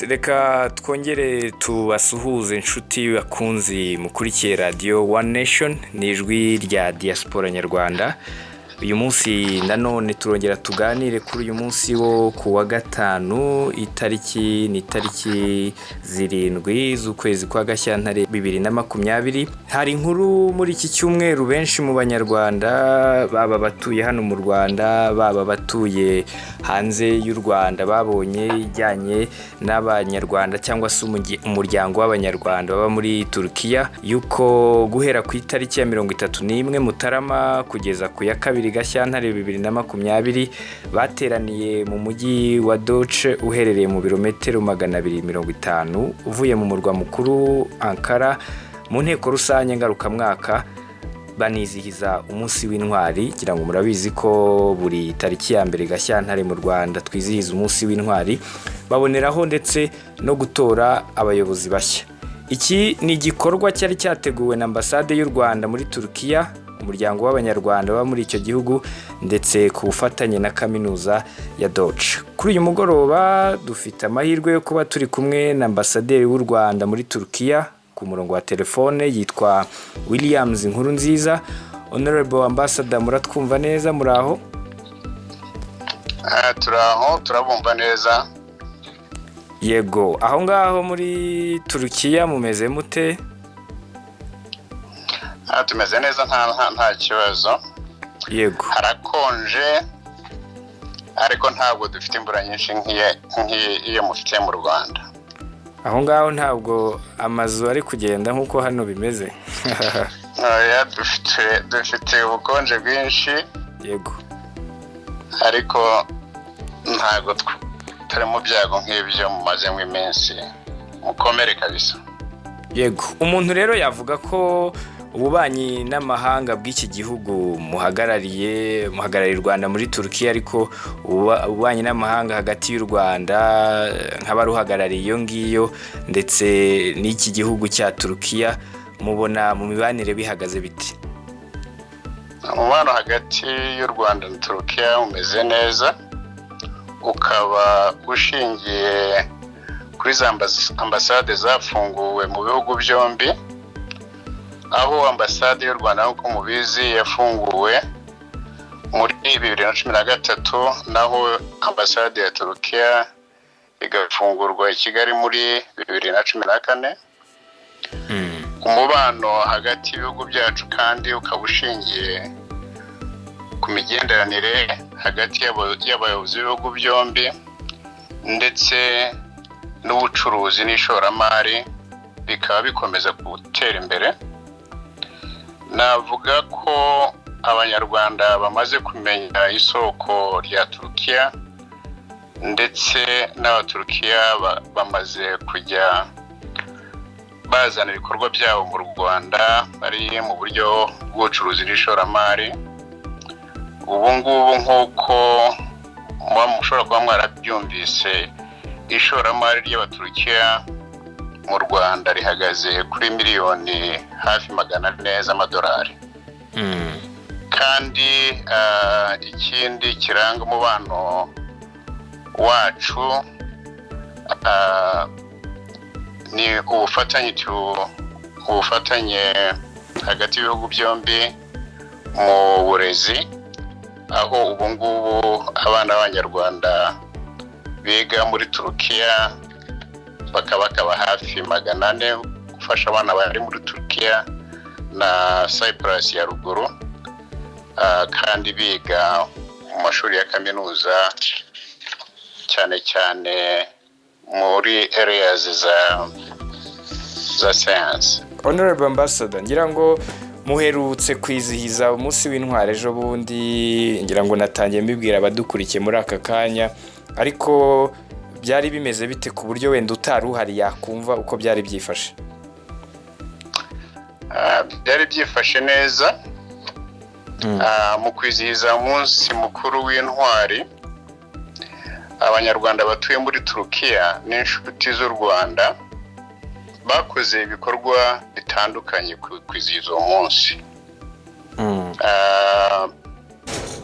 Reka twongere tubasuhuze, inshuti bakunzi mukurikiye radiyo One Nation, ni ijwi rya diaspora nyarwanda. Uyu munsi nanone turongera tuganire kuri uyu munsi wo ku wa gatanu, itariki ni itariki 7 z'ukwezi kwa Gashyantare 2020. Hari inkuru muri iki cyumweru benshi mu Banyarwanda, baba batuye hano mu Rwanda, baba batuye hanze y'u Rwanda, babonye ijyanye n'Abanyarwanda cyangwa se umuryango w'Abanyarwanda baba muri Turukiya, yuko guhera ku itariki ya 31 Mutarama kugeza ku ya 2 Gashyantare 2020 bateraniye mu mujyi wa Datça uherereye mu birometero 250 uvuye mu murwa mukuru Ankara, mu nteko rusange ngarukamwaka banizihiza umunsi w'intwari. Ngira ngo murabizi ko buri tariki ya 1 Gashyantare mu Rwanda twizihiza umunsi w'intwari, baboneraho ndetse no gutora abayobozi bashya. Iki ni igikorwa cyari cyateguwe na Ambasade y'u Rwanda muri Turukiya, umuryango w'Abanyarwanda baba muri icyo gihugu, ndetse ku bufatanye na kaminuza ya Datça. Kuri uyu mugoroba dufite amahirwe yo kuba turi kumwe na ambasaderi w'u Rwanda muri Turukiya ku murongo wa telefone, yitwa Williams Nkurunziza. Honorable Ambassador, muratwumva neza? Muri aho? Turi aho, turabumva neza. Yego, aho ngaho muri Turukiya mumeze mute? Tumeze neza, nta kibazo. Harakonje, ariko ntabwo dufite imvura nyinshi nk'iyo mufite mu Rwanda. Aho ngaho ntabwo amazu ari kugenda nk'uko hano bimeze? Oya, dufite ubukonje bwinshi. Ariko ntabwo turi mu byago nk'ibyo mumazemo iminsi. Mukomere kabisa. Yego, umuntu rero yavuga ko ububanyi n'amahanga bw'iki gihugu muhagarariye, muhagarariye u Rwanda muri Turukiya, ariko ububanyi n'amahanga hagati y'u Rwanda nk'abaruhagarariye iyo ngiyo ndetse n'iki gihugu cya Turukiya, mubona mu mibanire bihagaze biti? Umubano hagati y'u Rwanda na Turukiya umeze neza, ukaba ushingiye kuri za ambasade zafunguwe mu bihugu byombi, aho ambasade y'u Rwanda, nk'uko mubizi, yafunguwe muri 2013, naho ambasade ya Turukiya igafungurwa i Kigali muri 2014. Umubano hagati y'ibihugu byacu kandi ukaba ushingiye ku migenderanire hagati y'abayobozi b'ibihugu byombi, ndetse n'ubucuruzi n'ishoramari bikaba bikomeza gutera imbere. Navuga ko Abanyarwanda bamaze kumenya isoko rya Turukiya, ndetse n'Abaturukiya bamaze kujya bazana ibikorwa byabo mu Rwanda, bari mu buryo bw'ubucuruzi n'ishoramari. Ubu ngubu, nk'uko muba mushobora kuba mwarabyumvise, ishoramari ry'Abaturukiya mu Rwanda rihagaze kuri miliyoni hafi 400 z'amadolari. Kandi ikindi kiranga umubano wacu ni ubufatanye hagati y'ibihugu byombi mu burezi, aho ubu ngubu abana b'Abanyarwanda biga muri Turukiya bakaba hafi 400, gufasha abana bari muri Turukiya na Cyprus ya ruguru, kandi biga mu mashuri ya kaminuza, cyane cyane muri areas za science. Honorable Ambassador, ngira ngo muherutse kwizihiza umunsi w'intwari ejo bundi. Ngira ngo natangiye mbibwira abadukurikiye muri aka kanya, ariko byari bimeze bite, ku buryo wenda utari uhari yakumva uko byari byifashe? Byari byifashe neza. Mu kwizihiza umunsi mukuru w'intwari, Abanyarwanda batuye muri Turukiya n'inshuti z'u Rwanda bakoze ibikorwa bitandukanye kwizihiza uwo munsi.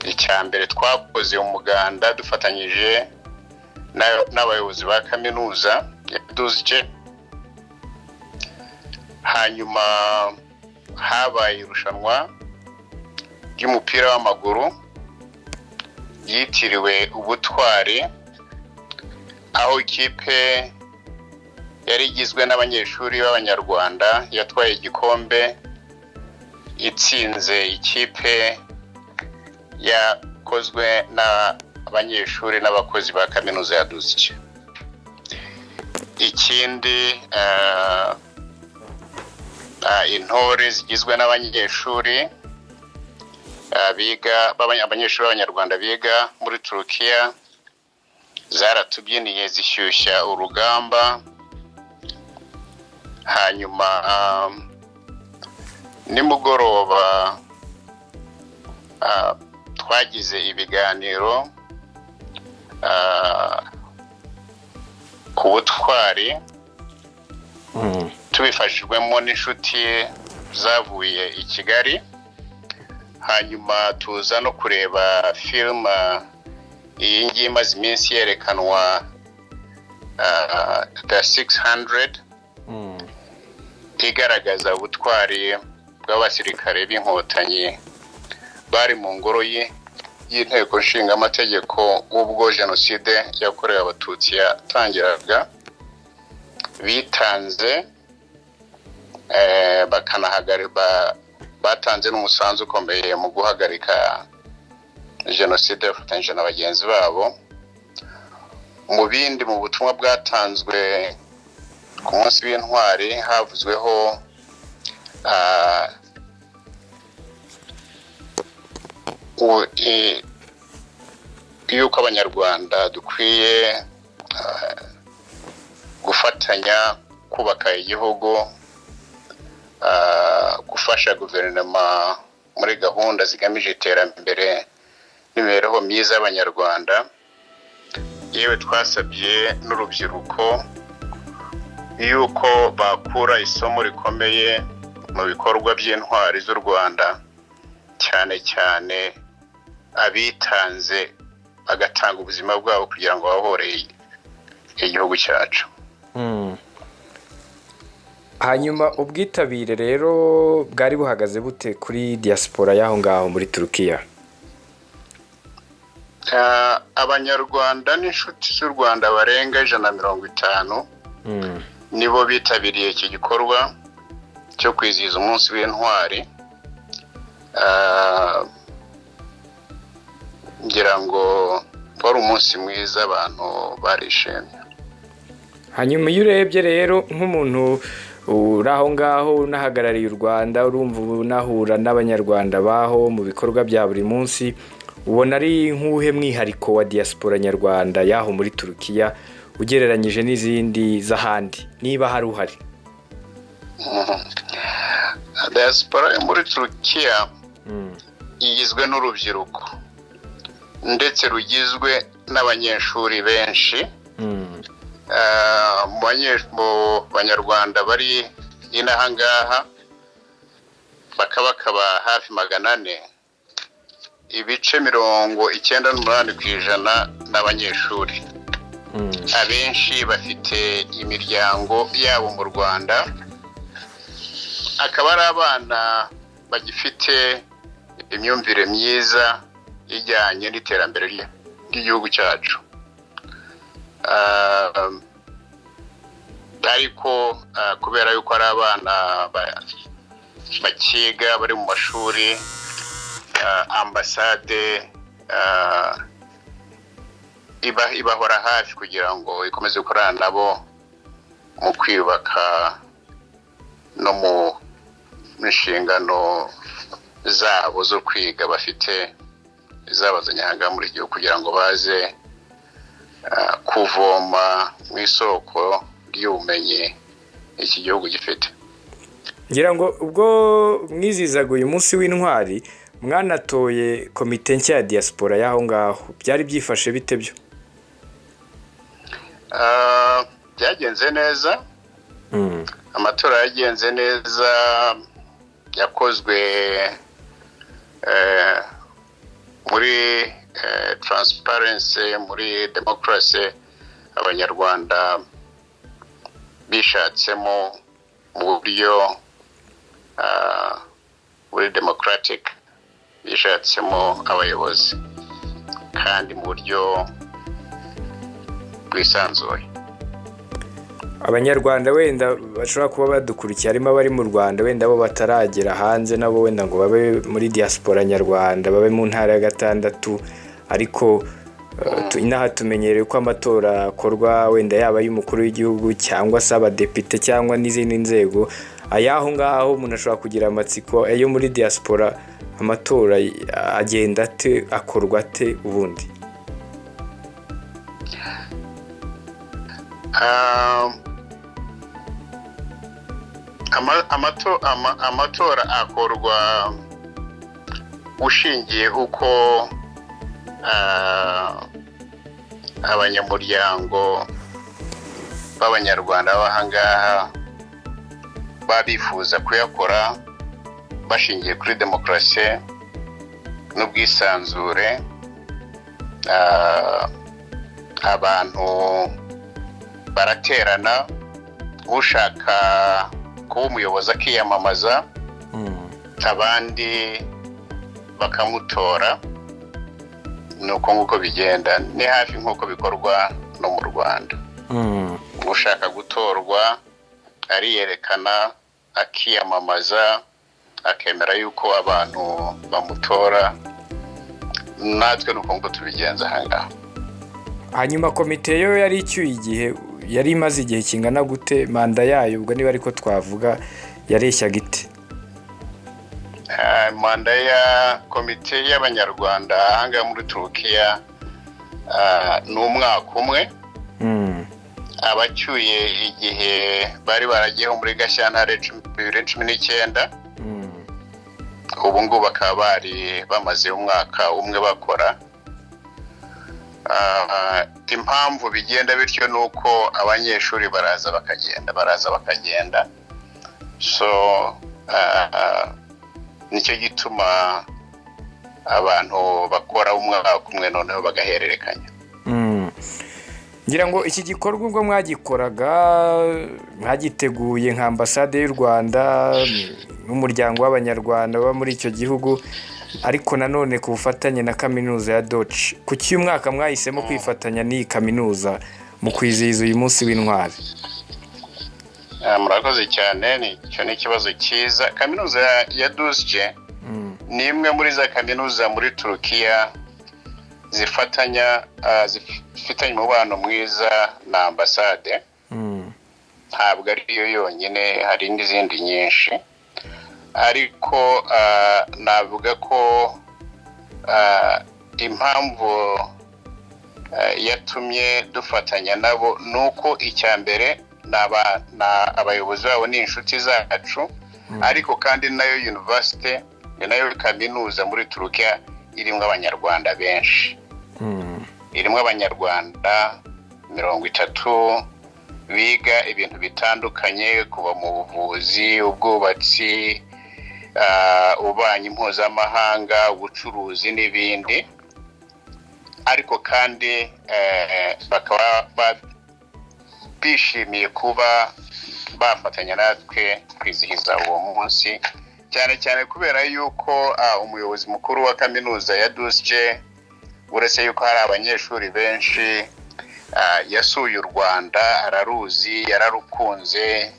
Icya mbere, twakoze umuganda dufatanyije n'abayobozi ba kaminuza. ya Düzce. Hanyuma habaye irushanwa ry'umupira w'amaguru ryitiriwe ubutwari, aho ikipe yari igizwe n'abanyeshuri b'Abanyarwanda yatwaye igikombe, itsinze ikipe yakozwe n'abanyeshuri n'abakozi ba kaminuza ya Düzce. Ikindi, intore zigizwe n'abanyeshuri biga, abanyeshuri b'Abanyarwanda biga muri Turukiya, zaratubyiniye zishyushya urugamba. Hanyuma nimugoroba twagize ibiganiro ku butwari, tubifashijwemo n'inshuti zavuye i Kigali. Hanyuma tuza no kureba filime iyi ngiyi imaze iminsi yerekanwa, The 600, igaragaza ubutwari bw'abasirikare b'Inkotanyi bari mu ngoro y'Inteko Nshingamategeko ubwo Jenoside yakorewe Abatutsi yatangiraga, bitanze, bakanahagarika, batanze n'umusanzu ukomeye mu guhagarika jenoside bafatanyije na bagenzi babo. Mu bindi, mu butumwa bwatanzwe ku munsi w'Intwari, havuzweho yuko Abanyarwanda dukwiye gufatanya kubaka igihugu, gufasha guverinoma muri gahunda zigamije iterambere n'imibereho myiza y'Abanyarwanda. Yewe, twasabye n'urubyiruko yuko bakura isomo rikomeye mu bikorwa by'intwari z'u Rwanda, cyane cyane abitanze bagatanga ubuzima bwabo kugira ngo babohore igihugu cyacu. Hanyuma ubwitabire rero bwari buhagaze bute kuri diaspora y'aho ngaho muri Turukiya? Abanyarwanda n'inshuti z'u Rwanda barenga 150 nibo bitabiriye iki gikorwa cyo kwizihiza umunsi w'Intwari. Ngira ngo wari umunsi mwiza, abantu barishimye. Hanyuma iyo urebye rero nk'umuntu uri aho ngaho unahagarariye u Rwanda, urumva unahura n'Abanyarwanda baho mu bikorwa bya buri munsi, ubona ari nk'uwuhe mwihariko wa diaspora nyarwanda y'aho muri Turukiya ugereranyije n'izindi z'ahandi, niba hari uhari? Diaspora yo muri Turukiya igizwe n'urubyiruko, ndetse rugizwe n'abanyeshuri benshi. Mu Banyarwanda bari inaha ngaha bakabakaba hafi 400, ibice 98% n'abanyeshuri. Abenshi bafite imiryango yabo mu Rwanda, akaba ari abana bagifite imyumvire myiza ijyanye n'iterambere ry'igihugu cyacu. Ariko kubera yuko ari abana bakiga, bari mu mashuri, ambasade ibahora hafi kugira ngo ikomeze gukorana nabo mu kwiyubaka no mu nshingano zabo zo kwiga bafite zabazanye aha ngaha muri iki gihugu, kugira ngo baze kuvoma mu isoko ry'ubumenyi iki gihugu gifite. Ngira ngo ubwo mwizihizaga uyu munsi w'Intwari, mwanatoye komite nshya ya diaspora y'aho ngaho. Byari byifashe bite byo? Byagenze neza. Amatora yagenze neza, yakozwe muri transparency, muri demokarasi. Abanyarwanda Bishatsemo mu buryo buri democratic, bishatsemo abayobozi kandi mu buryo bwisanzuye. Abanyarwanda wenda bashobora kuba badukurikiye, harimo abari mu Rwanda, wenda bo bataragera hanze, nabo wenda ngo babe muri diaspora nyarwanda, babe mu ntara ya gatandatu, ariko inaha tumenyereye ko amatora akorwa, wenda yaba ay'umukuru w'igihugu cyangwa se abadepite cyangwa n'izindi nzego. Ayaho ngaho umuntu ashobora kugira amatsiko, ayo muri diaspora amatora agenda ate, akorwa ate ubundi? Amatora akorwa ushingiye uko abanyamuryango b'Abanyarwanda b'ahangaha baba bifuza kuyakora, bashingiye kuri demokarasi n'ubwisanzure. Abantu baraterana, ushaka kuba umuyobozi akiyamamaza, abandi bakamutora. Ni uko nguko bigenda, ni hafi nk'uko bikorwa no mu Rwanda. Ushaka gutorwa ariyerekana, akiyamamaza, akemera yuko abantu bamutora. Natwe ni uko nguko tubigenza aha ngaha. Hanyuma komite yo yari icyuye igihe, yari imaze igihe kingana gute? Manda yayo ubwo niba ariko twavuga yareshyaga ite? Manda ya komite y'Abanyarwanda ahangaha muri Turukiya ni umwaka umwe. Abacyuye igihe bari baragiyeho muri Gashyantare 2019. Ubu ngubu bakaba bari bamaze umwaka umwe bakora. Impamvu bigenda bityo ni uko abanyeshuri baraza bakagenda, baraza bakagenda, so nicyo gituma abantu bakora umwaka umwe, noneho bagahererekanya. Ngira ngo iki gikorwa ubwo mwagikoraga, mwagiteguye nka Ambasade y'u Rwanda n'umuryango w'Abanyarwanda baba muri icyo gihugu, ariko nanone ku bufatanye na Kaminuza ya Doce. Kuki uyu mwaka mwahisemo kwifatanya n'iyi kaminuza mu kwizihiza uyu munsi w'intwari? Murakoze cyane, icyo ni ikibazo cyiza. Kaminuza ya Duzce ni imwe muri za kaminuza muri Turukiya zifatanya, zifitanye umubano mwiza na ambasade. Ntabwo ariyo yonyine, hari n'izindi nyinshi, ariko navuga ko impamvu yatumye dufatanya nabo ni uko icya mbere ni abayobozi babo ni inshuti zacu, ariko kandi nayo university, ni nayo kaminuza muri Turukiya irimo Abanyarwanda benshi. Irimo Abanyarwanda 30 biga ibintu bitandukanye, kuva mu buvuzi, ubwubatsi, ububanyi mpuzamahanga, ubucuruzi n'ibindi, ariko kandi bakaba bishimiye kuba bafatanya natwe kwizihiza uwo munsi, cyane cyane kubera yuko umuyobozi mukuru wa Kaminuza ya Duzce, uretse yuko hari abanyeshuri benshi, yasuye u Rwanda, araruzi, yararukunze,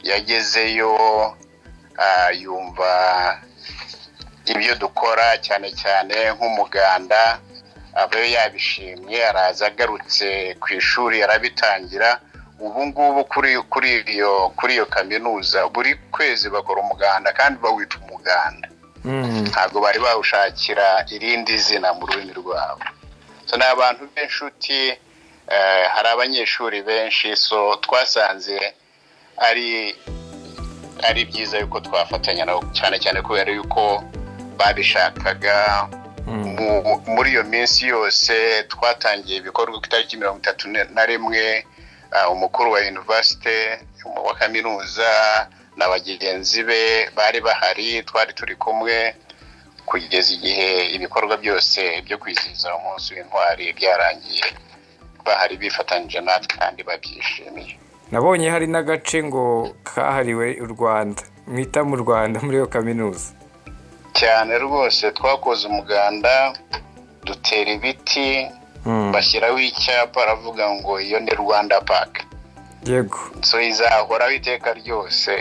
yagezeyo yumva ibyo dukora, cyane cyane nk'umuganda, aba yabishimye, araza, agarutse ku ishuri arabitangira. Ubu ngubu kuri iyo kaminuza buri kwezi bakora umuganda kandi bawita umuganda. Ntabwo bari bawushakira irindi zina mu rurimi rwabo. So ni abantu b'inshuti, hari abanyeshuri benshi, so twasanze ari byiza yuko twafatanya nabo, cyane cyane kubera yuko babishakaga. Muri iyo minsi yose twatangiye ibikorwa ku itariki 31, umukuru wa university, wa kaminuza, na bagenzi be bari bahari, twari turi kumwe kugeza igihe ibikorwa byose byo kwizihiza umunsi w'intwari byarangiye, bahari bifatanyije natwe kandi babyishimiye. Nabonye hari n'agace ngo kahariwe u Rwanda, mwita mu Rwanda muri iyo kaminuza. Cyane rwose, twakoze umuganda, dutera ibiti, bashyiraho icyapa, aravuga ngo iyo ni Rwanda Park. So izahoraho iteka ryose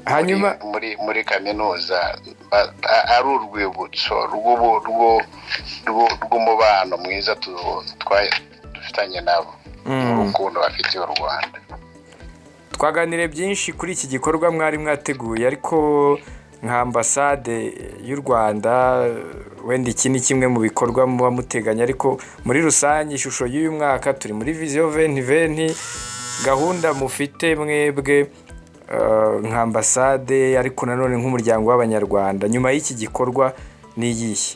Hanyuma muri kaminuza ari urwibutso rw'umubano mwiza dufitanye nabo, n'urukundo bafitiye u Rwanda. Twaganiriye byinshi kuri iki gikorwa mwari mwateguye, ariko nka ambasade y'u Rwanda, wenda iki ni kimwe mu bikorwa muba muteganya, ariko muri rusange ishusho y'uyu mwaka, turi muri Vision 2020, gahunda mufite mwebwe nka ambasade, ariko nanone nk'umuryango w'Abanyarwanda, nyuma y'iki gikorwa ni iyihe?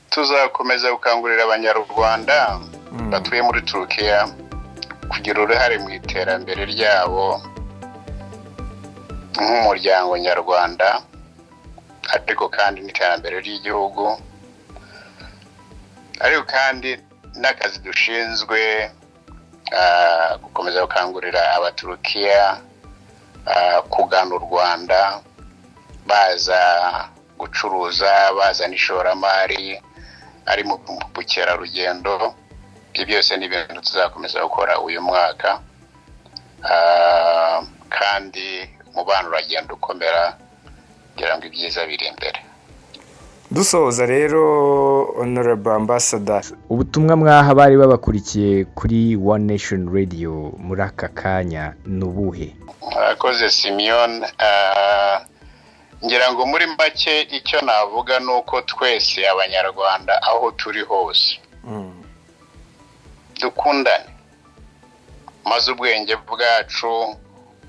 Tuzakomeza gukangurira Abanyarwanda batuye muri Turukiya kugira uruhare mu iterambere ryabo nk'umuryango nyarwanda, ariko kandi n'iterambere ry'igihugu, ariko kandi n'akazi dushinzwe, gukomeza gukangurira Abaturukiya kugana u Rwanda, baza gucuruza, bazana ishoramari, ari mu bukerarugendo. Ibyo byose ni ibintu tuzakomeza gukora uyu mwaka, kandi umubano uragenda ukomera kugira ngo ibyiza biri imbere. Dusoza rero, Honorable Ambassador, ubutumwa mwaha bari babakurikiye kuri One Nation Radio muri aka kanya ni ubuhe? Murakoze, Simeon. Ngira ngo muri make icyo navuga ni uko twese Abanyarwanda aho turi hose dukundane, maze ubwenge bwacu,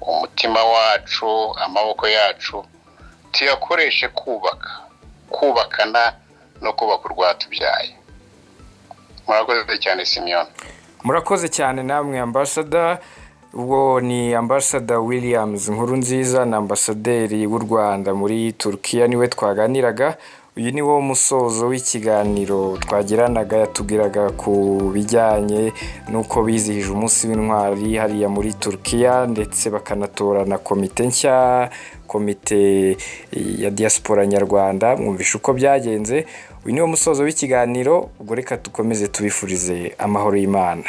umutima wacu, amaboko yacu tuyakoreshe kubaka, kubakana no kubaka urwatubyaye. Murakoze cyane, Simeon. Murakoze cyane namwe, Ambassador. Ubwo ni Ambassador Williams Nkurunziza, na ambasaderi w'u Rwanda muri Turukiya, niwe twaganiraga. Uyu ni wo musozo w'ikiganiro twagiranaga. Yatubwiraga ku bijyanye n'uko bizihije umunsi w'intwari hariya muri Turukiya, ndetse bakanatora na komite nshya, komite ya diaspora nyarwanda. Mwumvishe uko byagenze. Uyu ni wo musozo w'ikiganiro. Ubwo reka dukomeze tubifurize amahoro y'Imana.